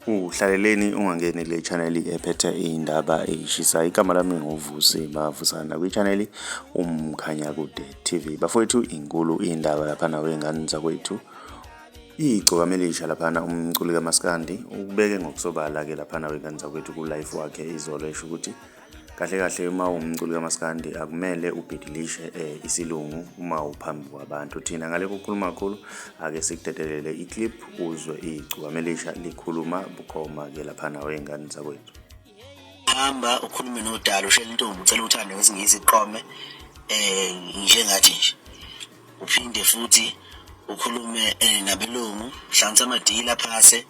Uhlaleleni ungangeni kule channel ephethe iy'ndaba ey'shisayo. Igama lami nguVusi Mavusana kwi-channel Umkhanyakude TV. Bafowethu, inkulu indaba laphana wey'ngane zakwethu. Igcokama elisha laphana umculi kaMaskandi ukubeke ngokusobala-ke laphana wey'ngane zakwethu ku-live wakhe izolo, esho ukuthi kahle kahle uma uwumculi kaMaskandi akumele ubhidilishe isilungu uma uphambi kwabantu. Thina ngale kokukhuluma kakhulu, ake sikudedelele i-clip uzwe igcokama elisha likhuluma bukhoma-ke laphana wey'ngane zakwethu. Hamba ukhulume nodala, ushele intombi, ucela uthando ngesiNgisi, iqome njengathi nje. Uphinde futhi ukhulume nabelungu, hlanganisa amadila aphase,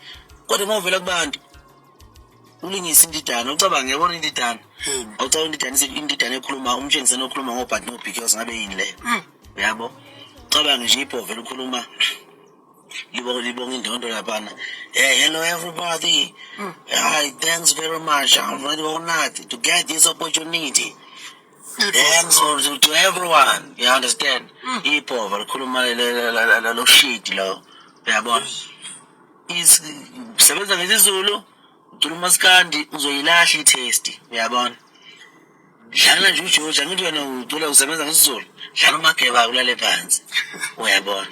kodwa uma uvela kubantu ulingise indidane. Ucabange, yabona indidane, awucabanga indidane, indidane ekhuluma umtshengiseni okhuluma ngo-but no because ngabe yini leyo, uyabo? Ucabange nje ibhovela ukhuluma libonga indondo laphana. "Hey, hello everybody. Hi, thanks very much. I'm very honored to get this opportunity. Thanks to everyone." You understand? Ibhova likhuluma lo shit lo, uyabona? Sebenza ngesiZulu, ucula umaskandi, uzoyilahla i-taste, uyabona? Dlala nje uJoji, angithi wena ucula, usebenza ngesiZulu, dlala uMageba, ulale phansi, uyabona?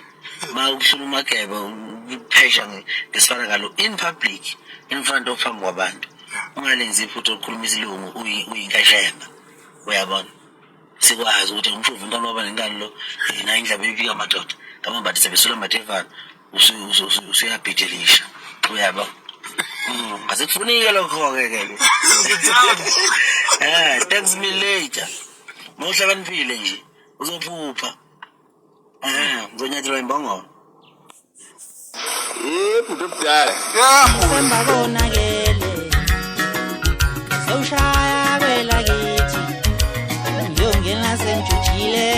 Ma ukuhlula uMageba, uphesha ngesifana kalo in public, in front of, phambi kwabantu, ungalenzi iphutha okukhuluma isilungu uyinkashemba, uyabona? Sikwazi ukuthi umshuvu umntwana waba nenkani lo yena, indlebe ibika madoda ngamambathi sebesula amadevana, usuyabhidilisha, uyabo? Asikufunike lokho-ke ke. Thanks me later. Uma uhlakaniphile nje uzophupha, uzonyathelwa imbongolo. Yebo, bhuti omdala. Semba konakele, sewushaya kwelakithi, ngiyongena sengijujile.